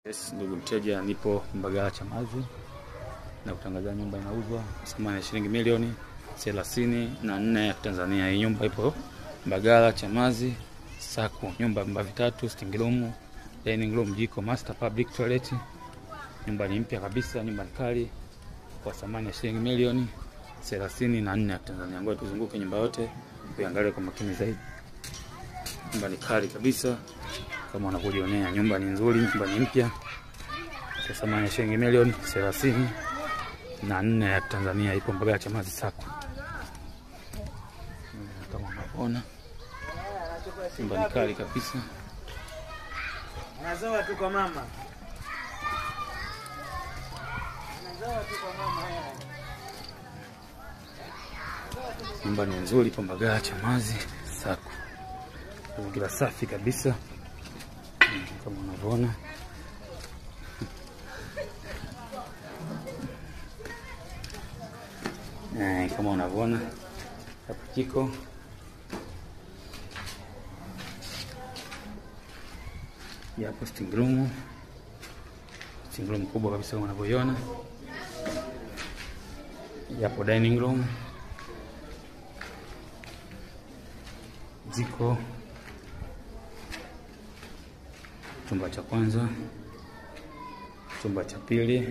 Yes, ndugu mteja, nipo Mbagala Chamazi na kutangazia nyumba inauzwa thamani ya shilingi milioni 34 ya Tanzania. Hii nyumba ipo Mbagala Chamazi Saku, nyumba vyumba vitatu, sitting room, dining room, jiko, master, public toilet. Nyumba ni mpya kabisa, nyumba ni kali kwa thamani ya shilingi milioni 34 ya Tanzania. Ngoja tuzunguke nyumba yote uiangalie kwa makini zaidi. Nyumba ni kali kabisa kama unavyojionea, nyumba ni nzuri, nyumba ni mpya kwa thamani ya shilingi milioni 34 ya Tanzania. Ipo Mbagala Chamazi Saku kama unavyoona, nyumba ni kali kabisa. Anazoa tu kwa mama. Anazoa tu kwa mama. Nyumba ni nzuri, ipo Mbagala Chamazi Saku, mazingira safi kabisa kama unavyoona. Kama unavyoona hapo jiko, hapo sitting room, sitting room kubwa kabisa kama unavyoiona. Hapo dining room, jiko, chumba cha kwanza, chumba cha pili,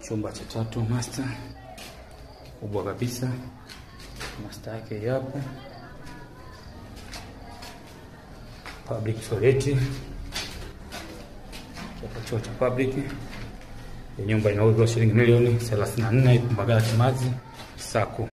chumba cha tatu, master kubwa kabisa, master yake yapo, public toilet, hapo choo cha public. Nyumba inauzwa shilingi milioni 34, ipo Mbagala Chamazi Saku.